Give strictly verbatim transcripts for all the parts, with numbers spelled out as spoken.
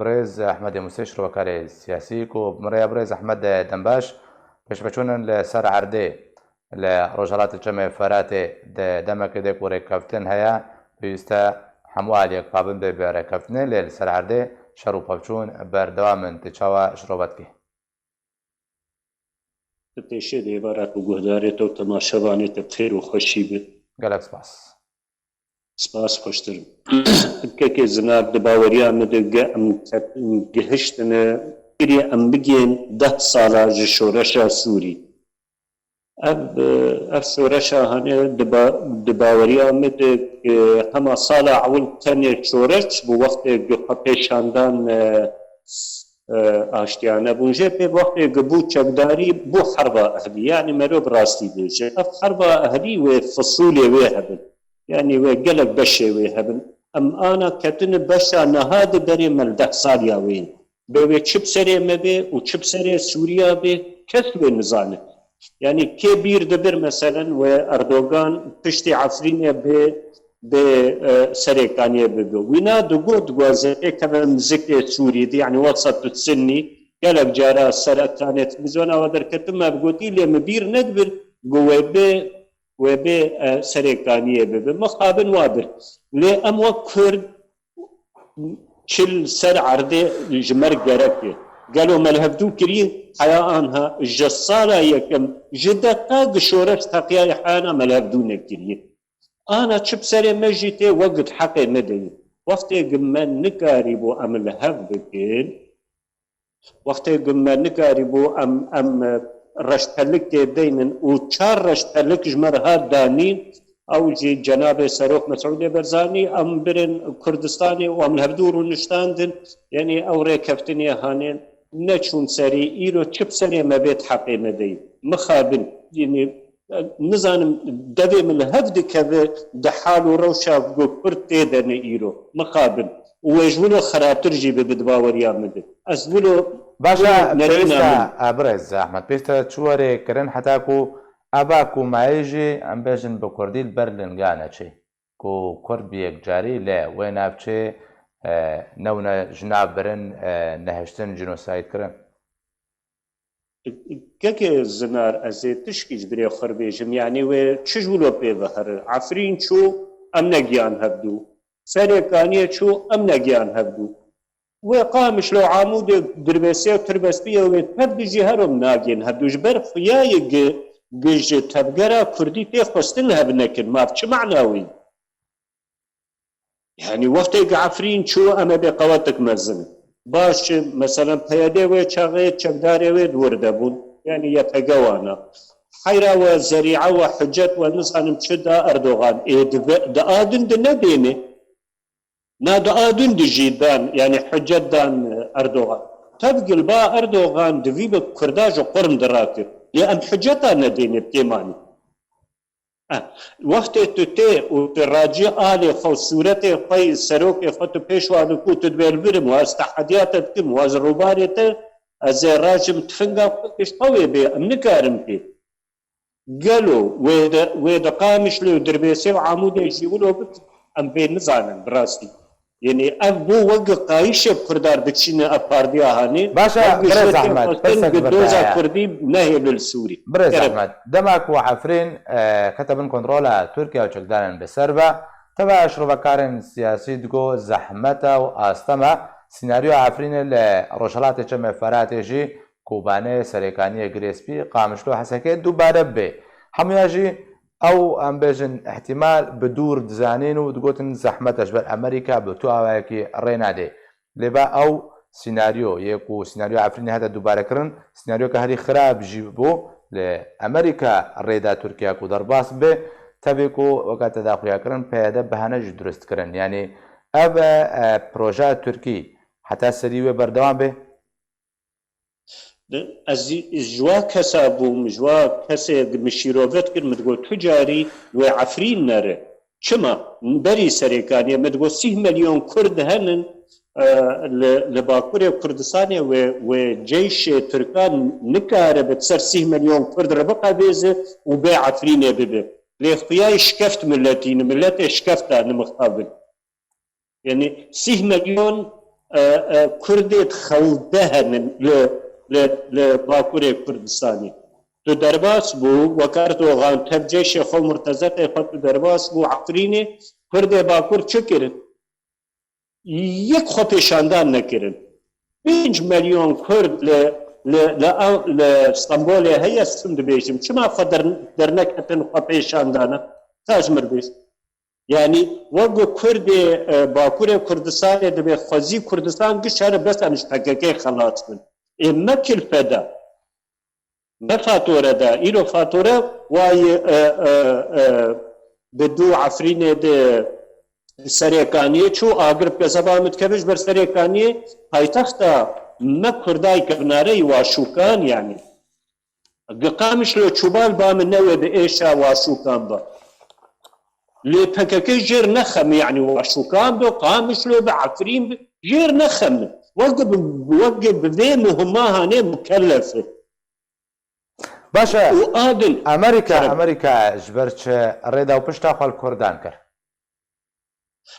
Birêz Ehmedê Musê, şirovekarê siyasî ku bi min re ye. Birêz Ehmed Dembaş, pêşveçûn in li ser erdê li rojhelatê Çemê Feratê di demekê de ku rêkeftin heye, pêwîst e hemû aliyek pabin be bi rêkeftinê, lê li ser erdê şer û pevçûn berdewam in. Tu çawa şirove dikî? Bi pêşê dêvara ku guhdarê te û temaşevanê te bi xêr û xweşî bin. Gelek spas. Spas, xweştir. Kekê Zinar, di baweriya min de ge-, em ket-, gihiştine, kirî em bigên deh sala ji şoreşa Sûrî. Ev, ev şoreşa hane di ba-, di baweriya min de, e, hema sala ewil tenê şoreş bû, wextê ku xwe pêşandan, e, e, aştiyane bûn. Jê pê wextê ku bû çekdarî, bû herba ehlî. Yanî mero bi rastî bêje. Ev herba ehlî wê fisulê wê hebin. Yanî wê gelek beşê wê hebin. Em ana ketine beşa niha de berê me li deh saliya wê ye. Bê wê çi bi serê me bê û çi bi serê Sûriya bê, kes wê nizane. Yanî kê bîr dibir, meselen, wê Erdogan piştî Efrînê bê, bê, e, Serêkaniyê bibe. Wîna digot, diguwaze pêkeve mizikê Sûrî de, yanî wesat û sinnî, gelek cara ser ekranê televîzyona we derketin, me bigotî, lê min bîr nedibir, got wê bê, wê bê, e, Serêkaniyê bibe. Mixabin wa bir. Lê em wek Kurd çil ser erdê ji me re gerek e. Gelo me li hevdû kiriye? Heya anha ji sala yekem, ji deqa ku şoreş teqiyayê heyana me li hevdû nekiriye. Ana çi bi serê me jî tê, wek di heqê me de ye. Wextê ku me nikarîbû em li hev bikin, wextê ku me nikarîbû em, em reştelikê deynin û çar reştelik ji me re hat danîn, ew jî cenabê Serok Mesûdê Barzanî, em birin Kurdistanê û em li hevdû rûniştandin, yanî ew rêkeftinê hanê neçûn serî, îro çi bi serê me bê di heqê me de ye. Mixabin, yanî, nizanim, devê min li hev dikeve, di hal û rewşa ku Kurd tê de ne îro. Mixabin. Û wê ji wilo xirabtir jî bibe di baweriya min de. Ez wilo, Baş e, wilo nerîna pêwîst e, min. E, birêz Ehmed, pêwîst e çi were kirin heta ku eva ku mayê jî, em bêjin, bi kurdî li ber linga neçê. Ku Kurd bi yekcarî li wê navçê, e, newne ji nav birin, e, nehiştin, jînosayd kirin. Kekê Zinar, ez ê tişkî ji birê xwe re bêjim, yanî wê çi ji wilo pê ve here? Efrîn çû, em negiyan hevdû. Serêkaniyê çû, em negiyan hevdû. Wê Qamişlo, Amûdê, Dirbêsê û Tirbespiyê wê tev dijî herom nagên hevdû. Ji ber xuyayê gi, gi ji tevgera Kurdî tê xwestin li hev nekin. Ma bi çi mana wî? Yanî wextê ku Efrîn çû, em ê bê qewetik mezin. Baş, meselen, P Y D wê çaxê çekdarê wê di wir de bûn. Yanî Y P G wana. Heyra we zerîe we hicet we nizanim çi da Erdogan. Ê di ve-, di a din di nedêne. Na di a din di jî dan, yanî hicet dan Erdogan. Tevgil ba Erdogan divî bi Kurda ji qurm di rakir. Lê em hiceta nedêne bi kêmanî. Eh, wextê tu tê û tu racî alê xwe û sûretê xwe yî serokê xwe tu pêş wan û ku tu dibê li vir im, wa ez tehediya te dikim, wa ez rûbarê te, ez ê racim tifinga xwe pêş xwe wê bê, em nikarin pê. Gelo wê de, wê de Qamişlê û Dirbêsê û Amûdê jî wilo bik, em vê nizanin bi rastî. Yanî ev bû wek qayîşê Kurdar diçîne ev partiya hanê. Baş e, wek birêz Zehmet, xwestin pirsek bi doza Kurdî nehêle li Sûrî. Birêz Zehmet, dema ku Efrîn, e, kete bin kontrola Tirkiye û çekdarên bi ser ve, teva şirovekarên siyasî digo zehmet e û asteme sînaryoya Efrînê li Rojhelatê Çemê Feratê jî Kobanê, Serêkaniyê, Girê Spî, Qamişlo, Hesekê dubare bibe. Hemûya jî ew, em bêjin, îhtîmal bi dûr dizanîn û digotin zehmet e ji ber Amerîka bi tu awayekî rê nade. Lê ba ew sînaryo yê ku sînaryoya Efrînê hate dubarekirin, sînaryoyeke herî xirab jî bû. Li Amerîka rê da Tirkiye ku derbas bibe, tevî ku weke te da xuyakirin, P Y D behane jî durust kirin. Yanî ev e, e, projeya Tirkî heta serî wê berdewam be? Ez ji wa kesa bûm, ji wa kesê min şîrove dikir, min digot, tu carî wê Efrîn nere. Çima? Berî Serêkaniyê min digot, sîh milyon Kurd henin, e, li, li Bakurê Kurdistanê wê, wê ceyşê Tirkan nikare bi ser sîh milyon Kurd re biqevêze û bê Efrînê bibe. Lê xuyayê şikeft miletî ne, miletê şikefta ne mixabin. Yanî sîh milyon, e, e, Kurdê xewde henin li, li, li Bakurê Kurdistanê. Tu derbas bû, wek Erdogan tev cêşê xwe, murtezeqê xwe, tu derbas bû Efrînê, Kurdê Bakur çi kirin? Yek xwepêşandan nekirin. Pênc milyon Kurd li, li, li, li Stenbolê heye, ez çûm dibêjim. Çima xwe der-, derneketin xwepêşandana? Ka ji mir bêj. Yanî, wek ku Kurdê, e, Bakurê Kurdistanê dibê xwezî Kurdistan giş here, bes em ji P K K xelas bin. Ê me kilfe da. Me fatore da. Îro fatore wayî, e, e, e, bi dû Efrînê di Serêkaniyê çû, agir bi kezeba min dikeve ji ber Serêkaniyê, paytexta me Kurda yî kevnare yî Waşûkan, yanî. Gi Qamişlo çûbal ba min newê bi êşa Waşûkan ba. Lê P K K jêr nexem, yanî Waşûkan bi, Qamişlo bi, Efrîn bi, jêr nexem. Wek bi, wek bi vê muhima hanê mukellef e. Baş e, Û adil Amerîka, kerem. Amerîka ji ber çi rêda û pişta xwe li Kurdan kir?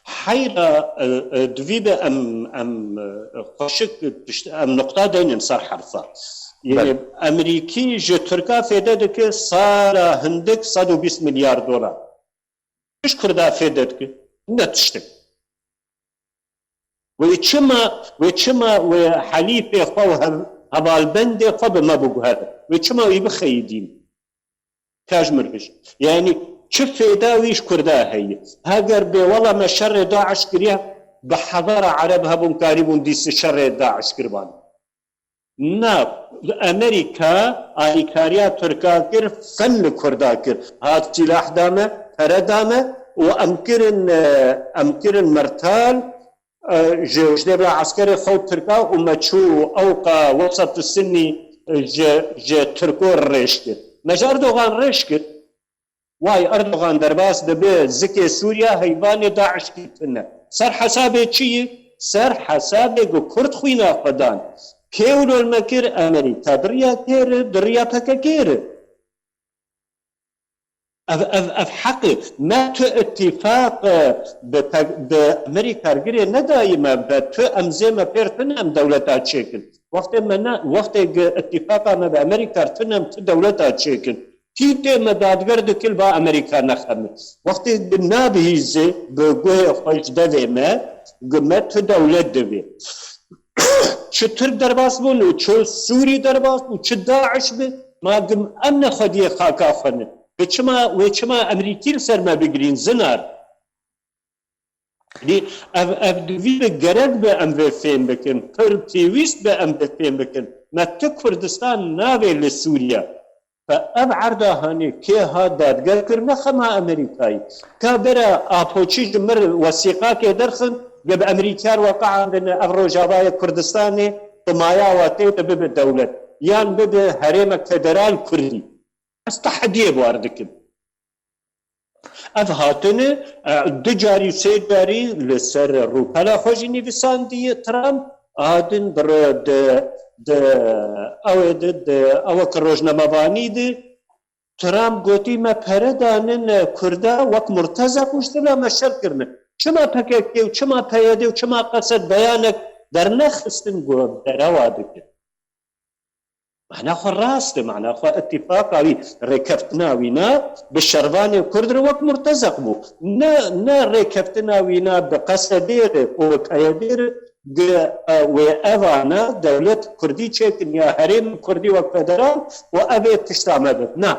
Heyra, e, e, divî be em, em, e, xweşik tişt-, em nuqta deynin ser herfa. Yanî Belê. Emerîkî ji Tirka fêde dike sala hindik sed û bîst milyar dolar. Ji Kurda fêde dike. Ne tiştik. Wê çima, wê çima wê helîfê xwe û hev-, hevalbendê xwe bi me biguhere? Wê çima wî bixeyidîn? Ka ji mir bêj. Yanî çi fêda wî ji Kurda heye? Heger bê wela me şerê DAIŞ kiriye, bi hezara Ereb hebûn karîbûn dîsî şerê DAIŞ kiriban. Na, Amerîka alîkariya Tirka kir, fen li Kurda kir. Hat sîlah da me, pere da me û em kirin, e, em kirin mertal, e, ji, ji dêvra eskerê xew Tirka û me çû ewqa wesat û sinî, e, ji, ji Tirko rêş kir. Me ji Erdogan rêş kir. Way Erdogan derbas dibe, zikê Sûriya heyvanê DAIŞ kî tune. Ser hesabê çi yî? Ser hesabê ku Kurd xwîna xwe dan. Kê wilo li me kir? Amerîka. Di riya kê re? Di riya P K K re. Ev, ev, ev heq e. Me tu îtîfaq, e, bi P-, bi Amerîka girê nedayî me, be tu em zê me pêr tune em dewleta çêkin. Wextê me ne, wextê gi îtîfaqa me bi Amerîka tune em tu dewleta çêkin. Kî tê me dadger dikil ba Amerîka nexeme. Wextê nabihîzê bi guhê xwe ji devê me, gi me tu dewlet divê. Çi Tirk derbas bûn û çi Sûrî derbas bû, çi DAIŞ bi, ma gim em ne xwediyê xaka xwe ne. Bi çima, wê çima Emerîkî li ser me bigirîn, zinar? Dî, ev, ev divî bi gerek be em vê fêm bikin. Pir pêwîst be em vê fêm bikin. Me ti Kurdistan navê li Sûriye. Fe ev erda hanê kê hat dadger kir, ne xema Amerîkayî. Ka bere Apoçî ji mir wesîqakê derxin, ge bi Amerîkar weqeandine ev Rojavayê Kurdistanê, bi maya wa tê de bibe dewlet. Yan bibe herêmek federal Kurdî. Ez tehdiyê bi wan dikim. Ev hatine, e, du carî, sê carî li ser rûpela xwe jî nivîsandiye Trump, a din di ro-, di, di, ew ê di, di, ew ki rojnamevanî di, Trump gotî, me pere danin, e, Kurda wek murtezeq û ji dila me şer kirine. Çima P K K û çima P Y D û çima Qesed beyanek dernexistin ku derewa dikin? Mana xwe rast e, mana xwe îtîfaqa wî, rêkeftina wî na bi şervanê Kurd re wek murtezeq bû. Ne, ne rêkeftina wî na bi Qesedê re û bi P Y D re, gi, e, wê evana dewlet Kurdî çêkin ya herêm Kurdî wek federal û ev ê pişta me be. Na.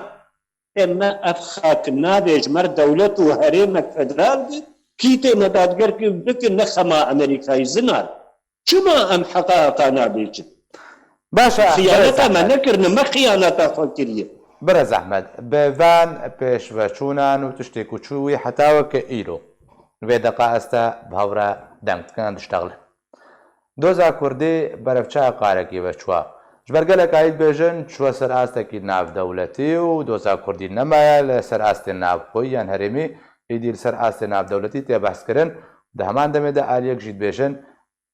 Ê me ev xak navê ji mer dewlet û herêmek federal bi, kî tê me dadger ki bikin ne xema Amerîkayî zinar. Çima em heqa heqa nabêjin? Baş e, Xiyaneta me nekirine, me xiyaneta xwe kiriye. Bire zehmet, bi van pêşveçûnan û tiştê ku çû wî heta weke îro. Vê deqa ez te bi hev re deng dikin, em diştexlin. Doza Kurdî berevçaya qarekî ve çûwa. Ji ber gelek aî dibêjin, çûwe ser astekî navdewletî û doza Kurdî nemaye li ser astê navxweyî yan herêmî, êdî li ser astê navdewletî tê behskirin. Di heman demê de aliyek jî dibêjin,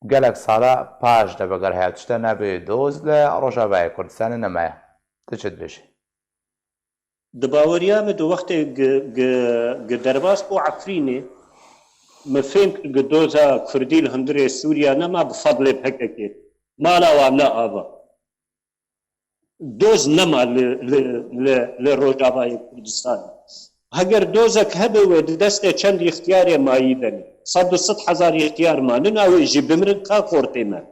gelek sala paş de veger haya tişta navê doz li Rojavayê Kurdistanê nemaye. Tu çi dibêjî? Di baweriya min de wextê gi, gi, gi derbas bû Efrînê, Min fêm kir ku doza Kurdî li hundirê Sûriya nema bi fedlê P K K. Mala wan ne ava. Doz nema li, li, li, li Rojavayê Kurdistanê. Heger dozek hebe wê di destê çend îxtiyarê mayî de ne. Sed û sed hezar îxtiyar manin, ew ê jî bimirin ka xortê me.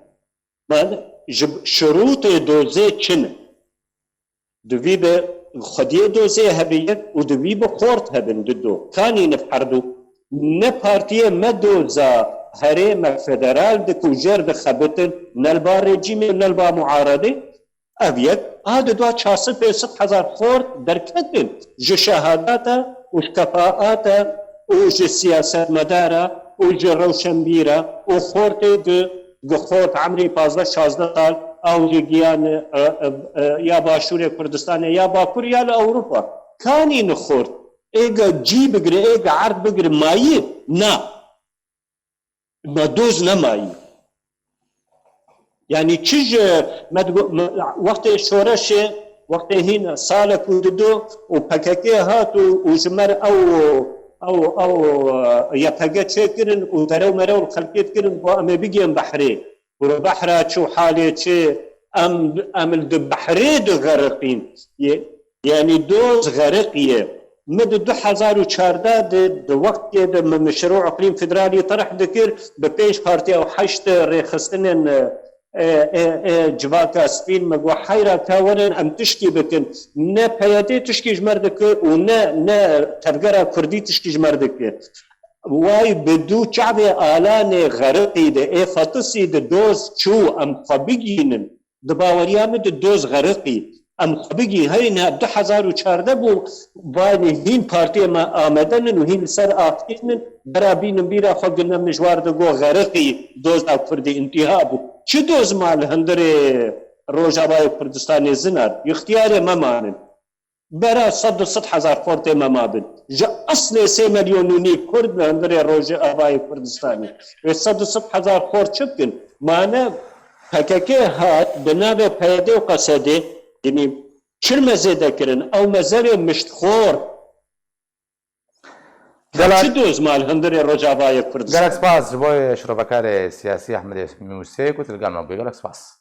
Man ji şirûtê dozê çi ne? Divî bi xwediyê dozê hebe yek û divî bi xort hebin di do. Kanî niv herdu. Ne partiyê me doza herêmek federal dik û jêr dixebitin, ne li ba rejîmê, ne li ba muaredê. Ev yek, a di dua çar sed pênc sed hezar xort derketin ji şehadata û ji kefaata û ji siyasetmedara û ji rewşenbîra û xortê di, di xort emrê pazdeh şazdeh sal ew ji giyan, e, e, e, ya Başûrê Kurdistanê ya Bakur ya li Ewropa. Kanî ni xort. Êga cî bigire, êga erd bigire, mayî? Na. Me doz nemayî. Yanî çi ji me digo-, me, wextê şoreşê, wextê hîn salek û dido û P K K hat û, û ji me re ew, ew, ew, e, Y P G çêkirin û derew merew li xelkê dikirin, got, "Em ê bigihên behrê." Kuro behra çi û halê çi, em, em li di behrê de xeriqîn. Ye-, Yanî doz xeriqiye. Min di du hezar û çardeh de, di wextê de min mişiro iqlîm federalî terh dikir, bi pênc partiya û heşt rêxistinên, e, e, e, civaka spîn, min got, "Heyra ka werin em tişkî bikin." Ne P Y D tişkî ji me re dikir û ne, ne tevgera Kurdî tişkî ji me re dikir. Way bi du çavê alanê xeriqî de, ê fetisî de doz çû, em xwe bigînin. Di baweriya min de doz xeriqî. Em xwe bigî, heyne du hezar û çardeh bû, vanê hîn partiyê me amade nin û hîn li ser aktîf nin, bera bînin bîra xwe gine mijwar de got xeriqî, doza Kurdî întiha bû. Çi doz ma li hundirê Rojavayê Kurdistanê zinar? Îxtiyarê me manin. Bera sed û sed hezar xortê me mabin. Ji eslê sê milyon û nîv Kurd li hundirê Rojavayê Kurdistanê. Wê sed û sed hezar xort çi bikin? Mane P K K hat bi navê P Y D û Q S D, yanî çil mezê dekirin. Ew mezerê miştxor. Gelek, çi doz mal hundirê Rojavayê Kurdistanê? Gelek spas ji bo şirovekarê siyasî Ehmedê Mûsê ku tu li gel me bûyî. Gelek spas.